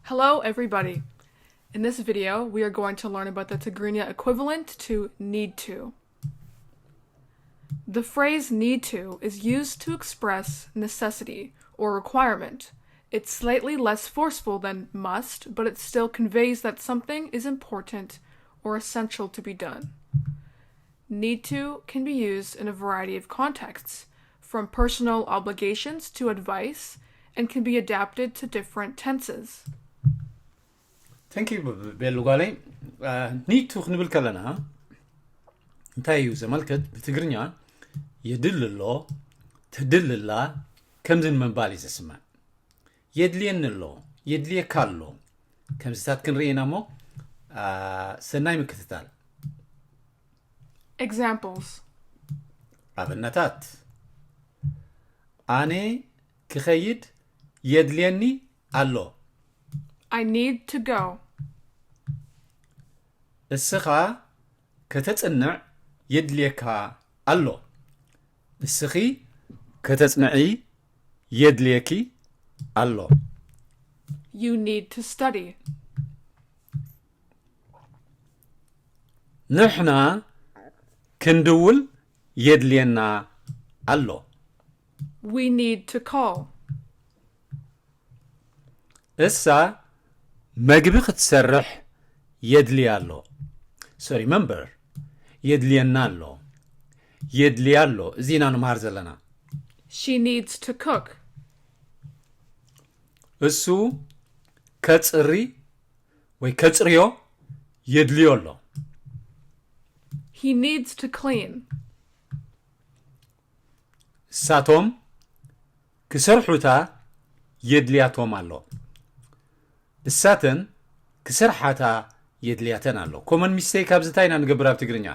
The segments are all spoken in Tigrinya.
Hello, everybody. In this video, we are going to learn about the Tigrinya equivalent to need to. The phrase need to is used to express necessity or requirement. It's slightly less forceful than must, but it still conveys that something is important or essential to be done. Need to can be used in a variety of contexts, from personal obligations to advice, and can be adapted to different tenses. Thank you, ቤሉ ጓለይ። ኒድ ቱ ክንብል ከለና እንታይ እዩ ዘመልክት? ብትግርኛ የድል ኣሎ፣ ትድል ኣላ፣ ከምዚ ንምባል እዩ ዝስማዕ። የድልየኒ ኣሎ፣ የድልየካ ኣሎ፣ ከምዚታት ክንርኢ ኢና እሞ፣ አ፣ ሰናይ ምክትታል። Examples. ኣብነታት፣ ኣነ ክኸይድ የድልየኒ ኣሎ። I need to go. እስኻ ከተጽንዕ የድልየካ ኣሎ። እስኺ ከተጽንዒ የድልየኪ ኣሎ። You need to study. ንሕና ክንድውል የድልየና ኣሎ። We need to call. እሳ መግቢ ክትሰርሕ የድልያ ኣሎ። ሶሪ፣ መንበር የድልየና ኣሎ። የድልያ ኣሎ። እዚ ኢና ንመሃር ዘለና። She needs to cook. እሱ ከጽሪ ወይ ከጽርዮ የድልዮ ኣሎ። He needs to clean. እሳቶም ክሰርሑታ የድልያቶም ኣሎ። እሳተን ክሰርሓታ የድልያተን ኣሎ። ኮመን ሚስቴክ ኣብዚ እንታይ ኢና ንገብር ኣብ ትግርኛ?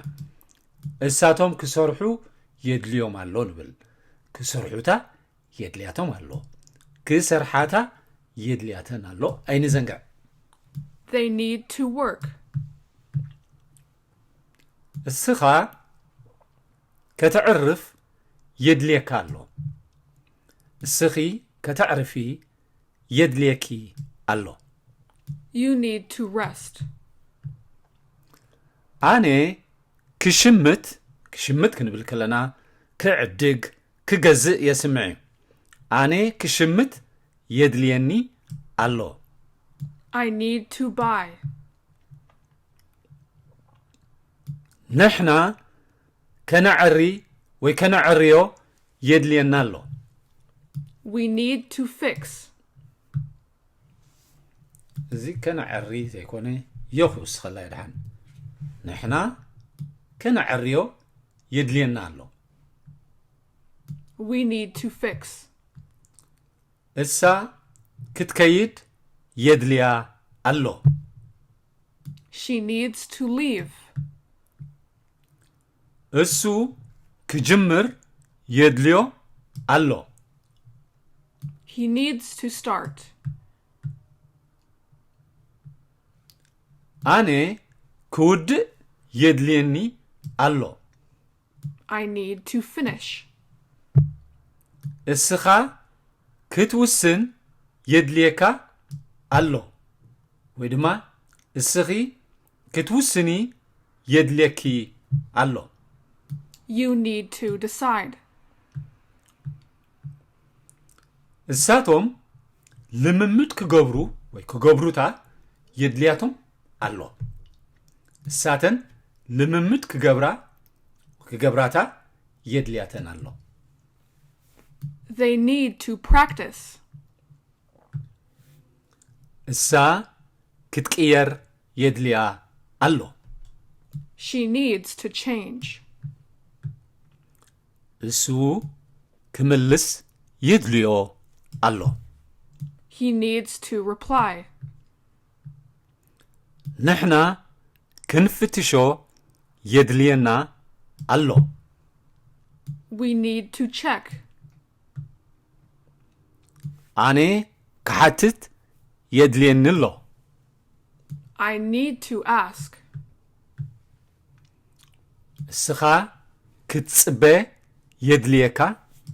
እሳቶም ክሰርሑ የድልዮም ኣሎ ንብል። ክሰርሑታ የድልያቶም ኣሎ። ክሰርሓታ የድልያተን ኣሎ። ኣይንዘንግዕ። They need to work. እስኻ ከተዕርፍ የድልየካ ኣሎ። እስኺ ከተዕርፊ የድልየኪ ኣሎ። You need to rest. ኣነ ክሽምት፣ ክሽምት ክንብል ከለና ክዕድግ፣ ክገዝእ የስምዕ እዩ። ኣነ ክሽምት የድልየኒ ኣሎ። I need to buy. ንሕና ከነዕሪ ወይ ከነዕርዮ የድልየና ኣሎ። We need to fix. እዚ ከነዕሪ ዘይኮነ፣ ዮኹ እስኸላ ይድሓን። ንሕና ከነዕርዮ የድልየና ኣሎ። We need to fix. እሳ ክትከይድ የድልያ ኣሎ። She needs to leave. እሱ ክጅምር የድልዮ ኣሎ። He needs to start. ኣነ ክውድእ የድልየኒ ኣሎ። I need to finish. እስኻ ክትውስን የድልየካ ኣሎ፣ ወይ ድማ እስኺ ክትውስኒ የድልየኪ ኣሎ። You need to decide. እሳቶም ልምምድ ክገብሩ ወይ ክገብሩታ የድልያቶም ኣሎ። እሳተን ልምምድ ክገብራ ክገብራታ የድልያተን ኣሎ። They need to practice. እሳ ክትቅየር የድልያ ኣሎ። She needs to change. እሱ ክምልስ የድልዮ ኣሎ። He needs to reply. ንሕና ክንፍትሾ የድልየና ኣሎ። We need to check. ኣነ ክሓትት የድልየኒ ኣሎ። I need to ask. እስኻ ክትጽበ የድልየካ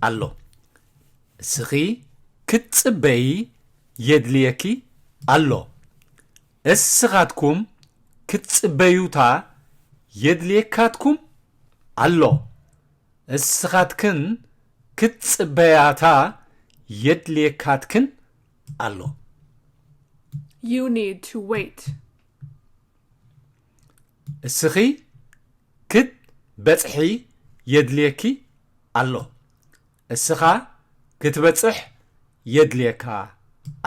ኣሎ። እስኺ ክትጽበዪ የድልየኪ ኣሎ። እስኻትኩም ክትጽበዩታ የድልየካትኩም ኣሎ። እስኻትክን ክትጽበያታ የድልየካትክን ኣሎ። You need to wait. እስኺ ክትበጽሒ የድልየኪ ኣሎ። እስኻ ክትበጽሕ የድልየካ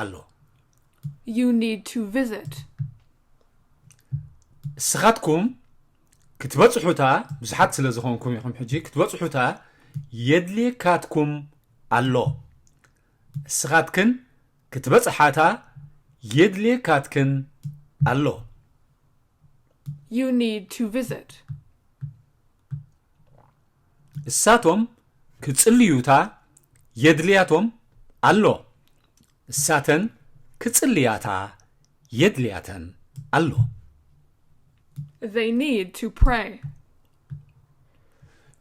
ኣሎ። You need to visit. እስኻትኩም ክትበጽሑታ፣ ብዙሓት ስለ ዝኾንኩም ኢኹም ሕጂ ክትበጽሑታ የድልየካትኩም ኣሎ። እስኻትክን ክትበጽሓታ የድልየካትክን ኣሎ። You need to visit. እሳቶም ክጽልዩታ የድልያቶም ኣሎ። እሳተን ክጽልያታ የድልያተን ኣሎ። They need to pray.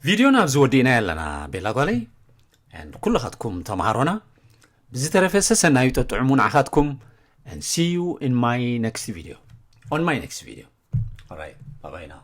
ቪድዮ ናብዚ ወዲእና ኣለና ቤላ ጓለይ። And ኩልኻትኩም ተምሃሮና ብዝተረፈ ሰሰናዩ ጠጥዑሙ ንዓኻትኩም። And see you in my next video. On my next video. All right. Bye bye now.